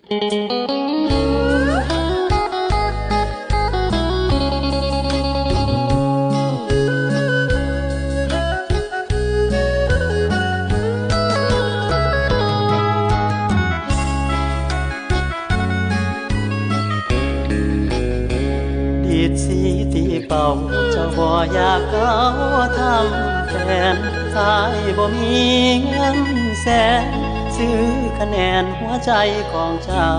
ດີດສີຕີເປົ່າ ເຈົ້າບໍ່ຢາກເອົາທຳແຟນ ອ້າຍບໍ່ມີເງິນແສນ ຊື້ຄະແນນຫົວໃຈຂອງເຈົ້າ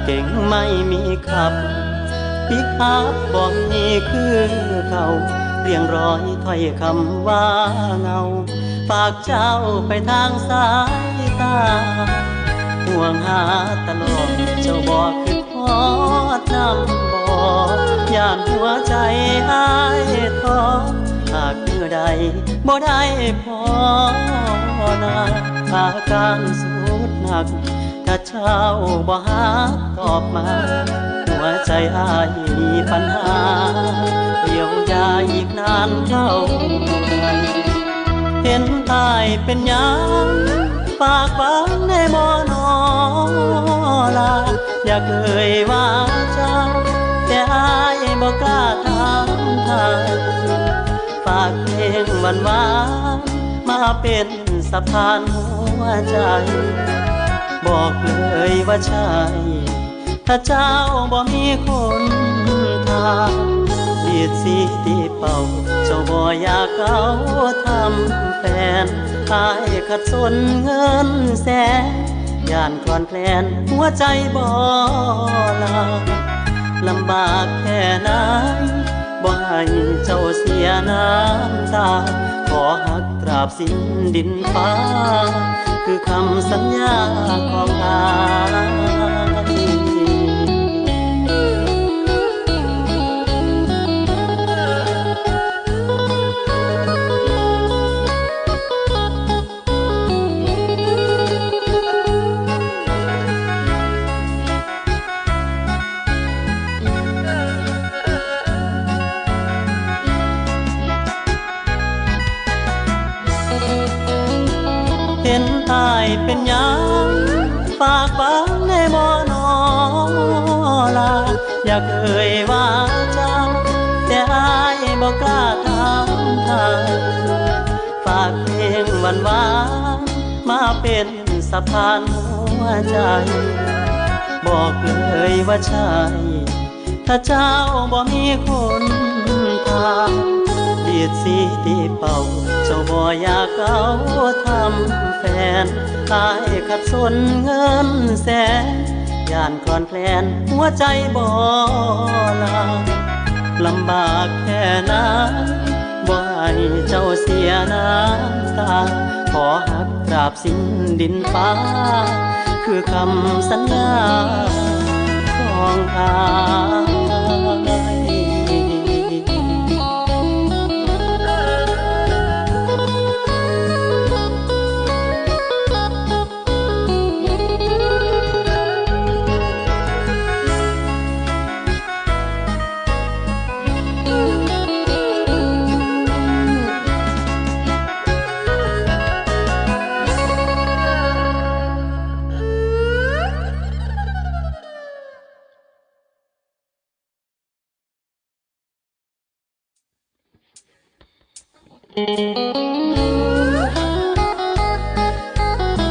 ເກັ່ງໄມ້ມີຂັບ ປິກອັບບໍ່ມີຄືເກົ່າ ລຽງລອຍຖ້ອຍຄຳວ່າເຫງົາ ຝາກເຈົ້າໄປທາງສາຍຕາ ຫ່ວງຫາຕະຫຼອດ ເຈົ້າບໍ່ຄິດຮອດນຳບໍ່ ຢ້ານຫົວໃຈອ້າຍທໍ້ ຫາກມື້ໃດບໍ່ໄດ້ພໍນາ ອາການສຸດໜັກ ຖ້າເຈົ້າບໍ່ຮັບຕອບມາ ຫົວໃຈອ້າຍມີບັນຫາ ຢ້ຽວຢາອີກນານເທົ່າໃດ ເຫັນອ້າຍເປັນຫຍັງ ຝາກຫວັງແດ່ບໍ່ນໍລາ ຢາກເອີ່ຍວ່າເຈົ້າ ແຕ່ອ້າຍບໍ່ກ້າຖາມໄຖ່ ຝາກເພງຫວານໆ ມາເປັນສະພານຫົວໃຈ ບອກເລີຍວ່າໃຊ່ ຖ້າເຈົ້າບໍ່ມີຄົນທາງ ດີດສີຕີເປົ່າ ເຈົ້າບໍ່ຢາກເອົາທຳແຟນ ອ້າຍຂັດສົນເງິນແສນ ຢ້ານຄອນແຄລນຫົວໃຈບໍ່ລາ ລຳບາກແຄ່ໃດ ບໍ່ໃຫ້ເຈົ້າເສຍນ້ຳຕາ ຂໍຮັກຕາບສິ້ນດິນຟ້າ ຄືຄຳສັນຍາຂອງອ້າຍ. ເຫັນອ້າຍເປັນຫຍັງ ຝາກຫວັງແດ່ບໍ່ນໍລາ ຢາກເອີ່ຍວ່າເຈົ້າ ແຕ່ອ້າຍບໍ່ກ້າຖາມໄຖ່ ຝາກເພງຫວານໆ ມາເປັນ ສະພານຫົວໃຈ ບອກເລີຍວ່າໃຊ່ ຖ້າເຈົ້າບໍ່ມີຄົນທາງ ດີດສີຕີເປົ່າ ເຈົ້າບໍ່ຢາກເອົາທຳແຟນ ອ້າຍຂັດສົນເງິນແສນ ຢ້ານຄອນແຄລນຫົວໃຈບໍ່ລາ ລຳບາກແຄ່ໃດ ບໍ່ໃຫ້ເຈົ້າເສຍນ້ຳຕາ ຂໍຮັກຕາບສິ້ນດິນຟ້າ ຄືຄຳສັນຍາຂອງອ້າຍ. ເ